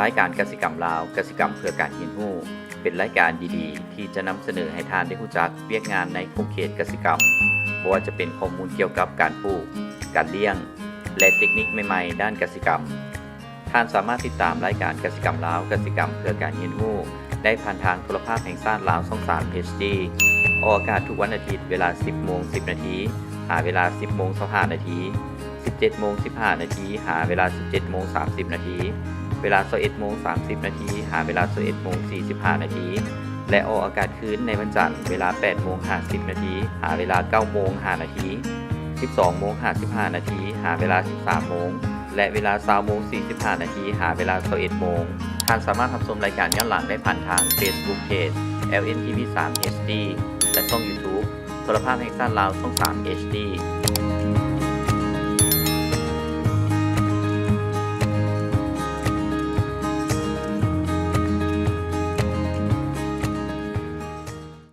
ລາຍການກະສິກຳລາວ, ກະສິກຳເພື່ອການຮຽນຮູ້ ເປັນລາຍການດີໆ ທີ່ຈະນຳສະເໜີໃຫ້ທ່ານໄດ້ຮູ້ຈັກວຽກງານໃນຂົງເຂດກະສິກຳ, ບໍ່ວ່າຈະເປັນຂໍ້ມູນກ່ຽວກັບການປູກ, ການລ້ຽງ ແລະ ເຕັກນິກໃໝ່ໆ ດ້ານກະສິກຳ. ທ່ານສາມາດຕິດຕາມລາຍການກະສິກຳລາວ, ກະສິກຳເພື່ອການຮຽນຮູ້ ໄດ້ຜ່ານທາງໂທລະພາບແຫ່ງຊາດລາວ ຊ່ອງສາມ ເອດ ອອກອາກາດທຸກວັນອາທິດ ເວລາ ສິບໂມງ ສິບນາທີ ຫາເວລາ ສິບໂມງ ຊາວຫ້ານາທີ, ສິບເຈັດໂມງ ສິບຫ້ານາທີ ຫາເວລາ ສິບເຈັດໂມງ ສາມສິບນາທີ, ເວລາ ຊາວເອັດໂມງ ສາມສິບນາທີ ຫາເວລາ ຊາວເອັດໂມງ ສີ່ສິບຫ້ານາທີ ແລະ ອອກອາກາດຄືນໃນວັນຈັນ ເວລາ ແປດໂມງ ຫ້າສິບນາທີ ຫາເວລາ ເກົ້າໂມງ ຫ້ານາທີ, ສິບສອງໂມງ ຫ້າສິບຫ້ານາທີ ຫາເວລາ ສິບສາມໂມງ ແລະ ເວລາ ຊາວໂມງ ສີ່ສິບຫ້ານາທີ ຫາເວລາ ຊາວເອັດໂມງ. ທ່ານສາມາດຮັບຊົມລາຍການຍ້ອນຫຼັງໄດ້ຜ່ານທາງ Facebook Page ແອລ ເອັນ ທີ ວີ ສາມ ເອດ ແລະ ຊ່ອງ YouTube ໂທລະພາບແຫ່ງຊາດລາວ ຊ່ອງສາມ ເອດ.